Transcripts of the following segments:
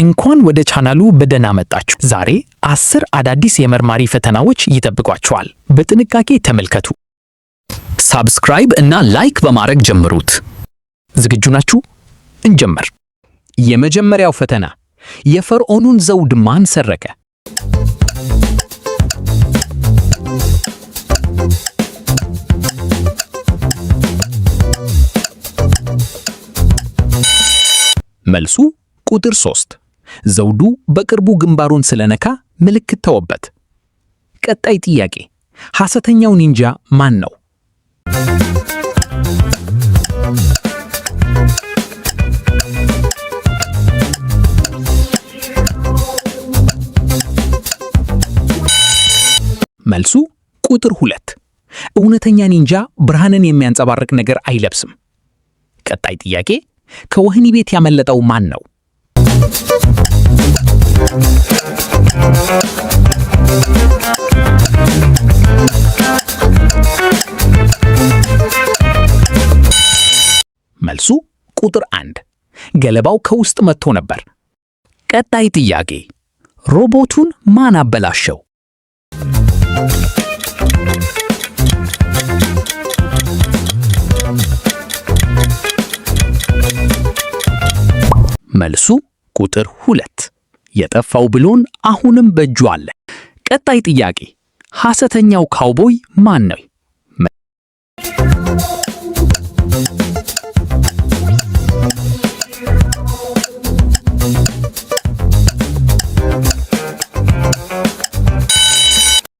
እንኳን ወደ ቻናሉ በደህና መጣችሁ። ዛሬ 10 አዳዲስ የመርማሪ ፈተናዎች ይጠብቋችኋል። በጥንቃቄ ተመልከቱ። Subscribe እና like በማድረግ ጀምሩት። ዝግጁ ናችሁ? እንጀምር። የመጀመሪያው ፈተና፣ የፈርዖኑን ዘውድ ማን ሰረቀ? መልሱ ቁጥር 3። ዘውዱ በቅርቡ ግንባሩን ስለነካ ምልክት ተወበት። ቀጣይ ጥያቄ፣ ሐሰተኛው ኒንጃ ማን ነው? መልሱ ቁጥር 2። እውነተኛ ኒንጃ ብርሃንን የሚያንጸባርቅ ነገር አይለብስም። ቀጣይ ጥያቄ፣ ከወህኒ ቤት ያመለጠው ማን ነው? መልሱ ቁጥር 1። ገለባው ከውስጥ መጥቶ ነበር። ቀጣይ ጥያቄ፣ ሮቦቱን ማን አበላሸው? መልሱ ቁጥር 2። የጠፋው ብሎን አሁንም በእጁ አለ። ቀጣይ ጥያቄ፣ ሐሰተኛው ካውቦይ ማን ነው?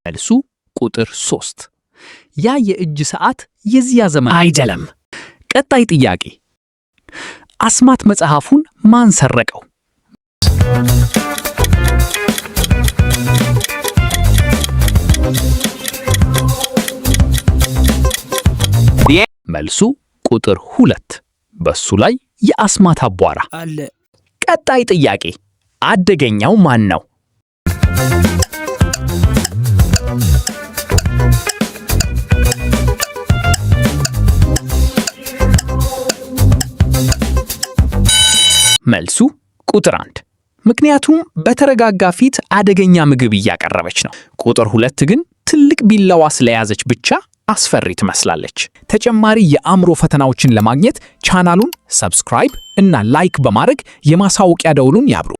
መልሱ ቁጥር 3። ያ የእጅ ሰዓት የዚያ ዘመን አይደለም። ቀጣይ ጥያቄ፣ አስማት መጽሐፉን ማን ሰረቀው? መልሱ ቁጥር 2። በሱ ላይ የአስማት አቧራ አለ። ቀጣይ ጥያቄ፣ አደገኛው ማን ነው? መልሱ ቁጥር 1። ምክንያቱም በተረጋጋ ፊት አደገኛ ምግብ እያቀረበች ነው። ቁጥር 2 ግን ትልቅ ቢላዋ ስለያዘች ብቻ አስፈሪ ትመስላለች። ተጨማሪ የአእምሮ ፈተናዎችን ለማግኘት ቻናሉን subscribe እና like በማድረግ የማሳወቂያ ደውሉን ያብሩ።